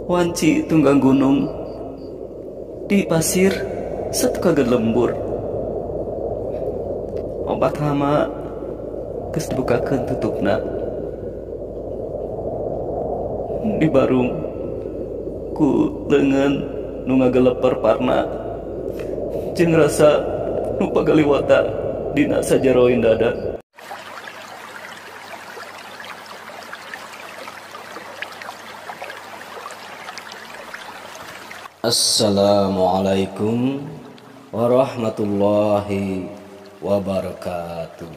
Wanci tunggang gunung di pasir satu kaget lembur. Obat hama geus dibukakeun tutupna. Di barung ku leungeun nu ngageleper parna jeung rasa nu pagaliwata dina sajaroin dada. Assalamualaikum warahmatullahi wabarakatuh.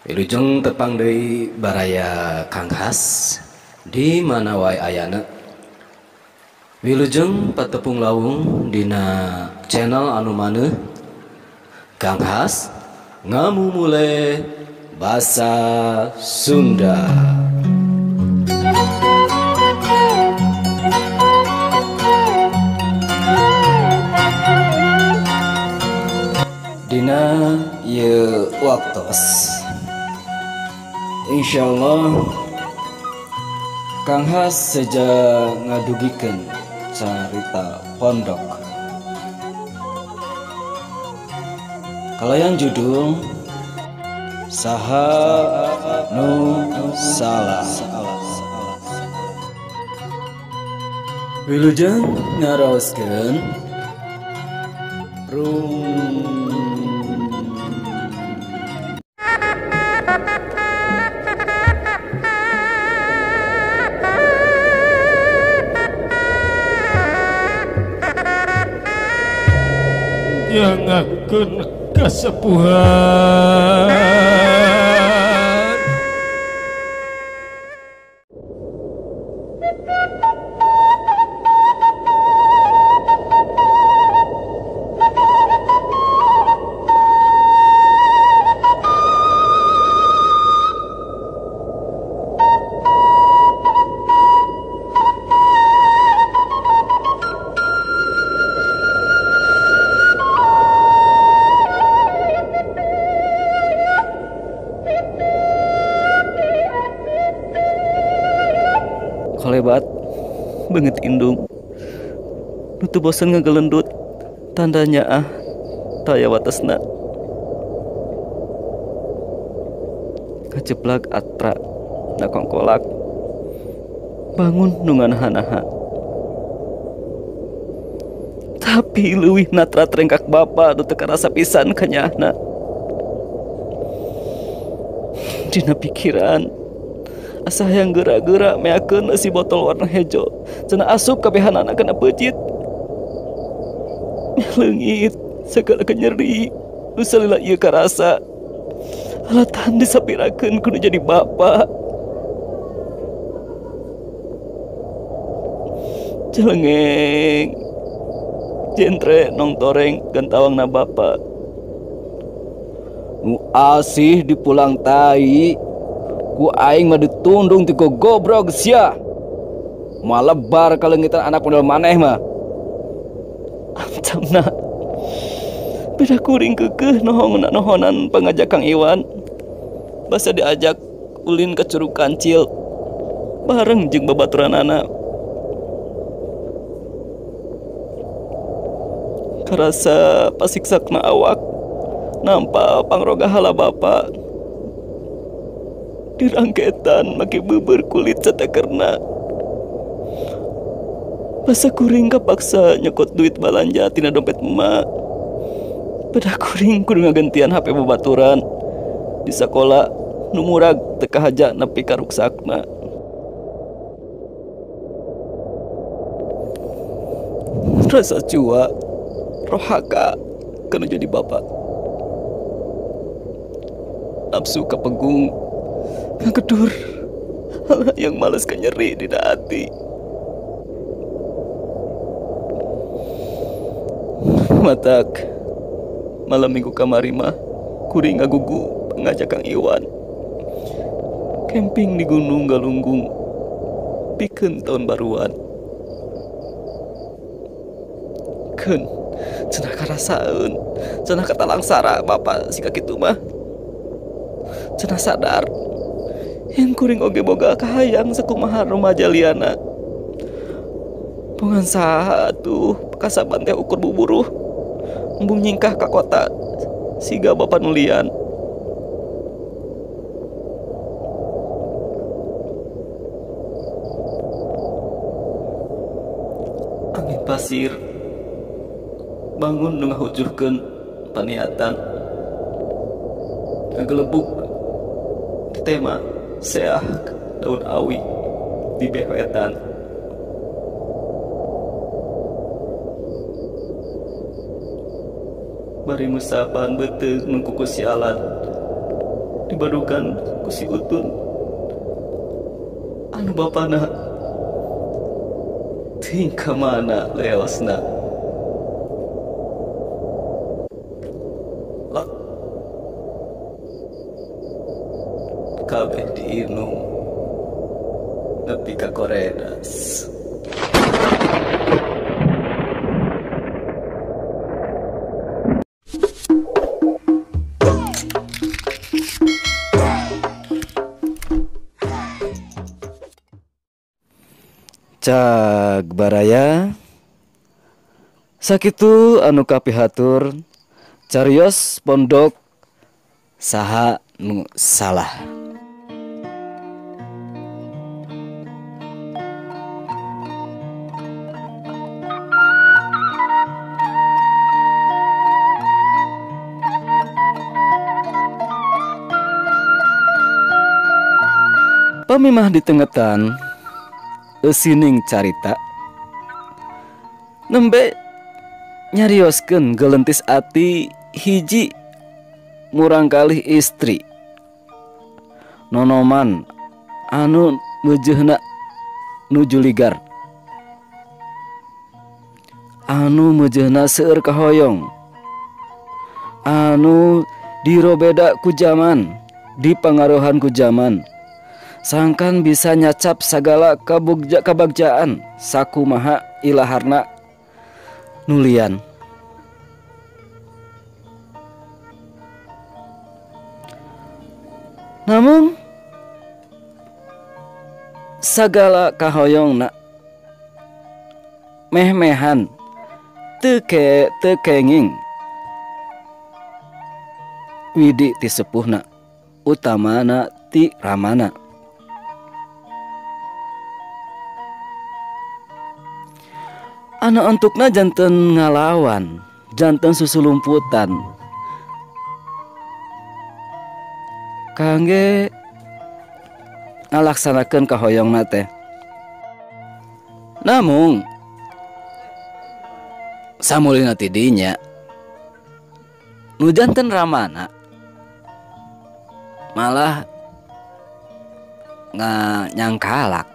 Wilujeng tepang deui baraya Kang Has di mana wae ayana. Wilujeng patepung lawung dina channel anu maneuh Kang Has ngamumule basa Sunda. Dina ieu waktos insyaallah Kang Has seja ngadugikeun carita pondok kalayan judul Saha Nu Salah. Wilujeng ngaraoskeun nyangakeun kasepuhan. Kolebat banget indung nutu bosen ngegelendut tandanya ah taya watesna kajeplak atra nakongkolak bangun nu nganaha-naha tapi leuwih natra trengkak bapa nu teu karasa pisan kanyahna dina pikiran asa hayang geura-geura meakeun si botol warna hejo cenah asup kabehanana kana peucit leungit sagala kenyeri nu salila ieu karasa alatan disapirakeun kudu jadi bapa celengeng jentre nong toreng gantawangna bapa nu asih dipulang tai ku aing mah ditundung ti gobrog sia. Malebar kaleungitan anak model maneh mah. Ancamna beda kuring keukeuh nohongan-nohonan pangajak Kang Iwan. Basa diajak ulin ke Curug Kancil bareng jeung babaturanana. Karasa pasiksakna awak nampa pangroga hala bapa. Dirangketan make beber kulit satekerna. Basa kuring kapaksa nyokot duit balanja tina dompet emak. Pada kuring kudu ngagentian HP babaturan di sakola nu murag teu kahaja nepi ka ruksakna. Rasa cua rohaka kana jadi bapak. Nafsu kapegung ngagedur yang males kenyeri di hati. Matak malam minggu kamari mah kuring ngagugu pangajak Kang Iwan camping di Gunung Galunggung pikeun tahun baruan. Keun cenah karasaeun cenah katalangsara bapa sika kitu mah cenah sadar Yang kuring oge boga kahayang sakumaha rumaja liana. Bongan saha atuh kasaban teh ukur buburuh. Embung nyingkah ka kota siga bapa nulian. Angin pasir bangun nu ngahujuhkeun paniatan. Ngagelebuk di tema seah daun awi di bewetan. Bari musapan beuteung nu kukusialan dibadukan ku si Utun anu bapana teuing ka mana leosna. Lak kabeh diinum nepi ka koredas. Cag baraya sakitu anu kapihatur carios pondok saha nu salah. Pamimah ditengetan eusining carita nembe nyarioskeun gelentis ati hiji murangkalih istri nonoman anu meujeuhna nuju ligar, anu meujeuhna seueur kahoyong, anu dirobeda ku jaman, dipangaruhan ku jaman, sangkan bisa nyacap sagala kabagjaan sakumaha ilaharna nulian. Namun sagala kahoyongna meh-mehan teu kenging widi ti sepuhna, utamana ti ramana. Anu antukna janten ngalawan, janten susulumputan kangge ngalaksanakeun kahoyongna teh. Namung samulina ti dinya nu janten ramana malah nyangkalak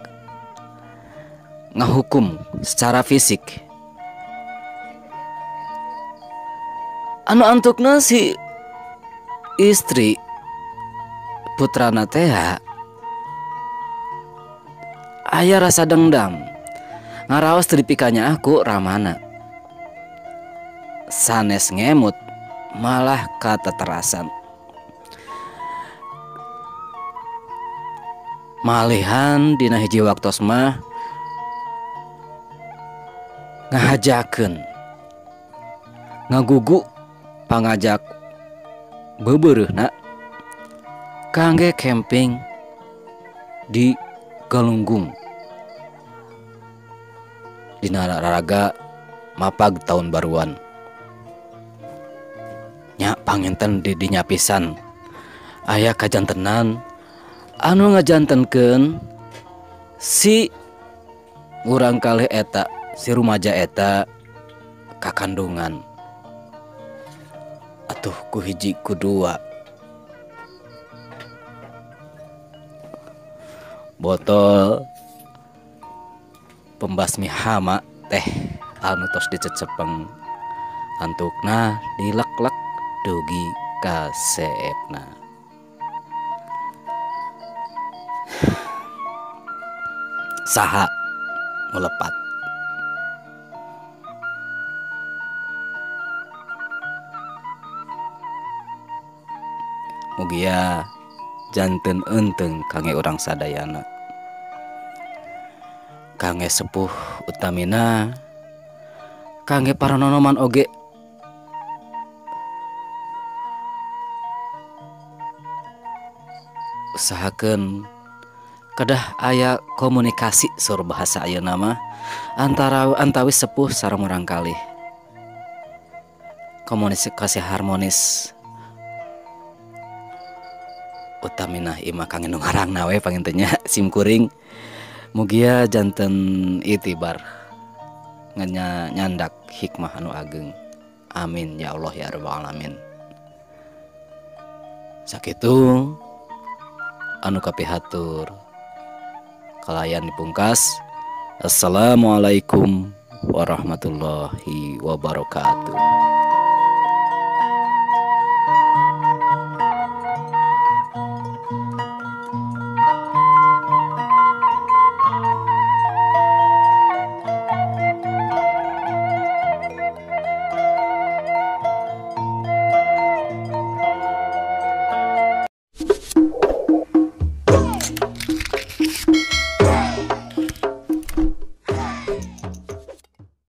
ngahukum secara fisik. Anu antukna si istri putrana teh aya rasa dendam ngaraos tripikanya aku ramana. Sanes ngemut malah kateterasan. Malihan dina hiji waktos mah ngahajakeun ngagugu pangajak bebereuhna kangge camping di Galunggung dina raraga mapag tahun baruan. Nya panginten di dinya pisan aya kajantenan anu ngajantenkeun si urang kalih eta, si rumaja eta kakandungan. Atuh ku hiji ku dua botol pembasmi hama teh anu tos dicecepeng antukna dilek-lek dugi ka seepna. Saha nu lepat? Mugia janten eunteng kangge urang sadayana, kangge sepuh utamina, kangge para nonoman oge. Usahakeun kedah aya komunikasi sur bahasa ayeuna mah antara antawis sepuh sareng murangkalih, komunikasi harmonis utamina imah kangge nu ngarangna we panginten nya. Sim kuring mugia janten itibar ngenya nyandak hikmah anu ageng. Amin ya Allah ya rabbal alamin. Sakitu anu kapihatur kalayan dipungkas. Assalamualaikum warahmatullahi wabarakatuh.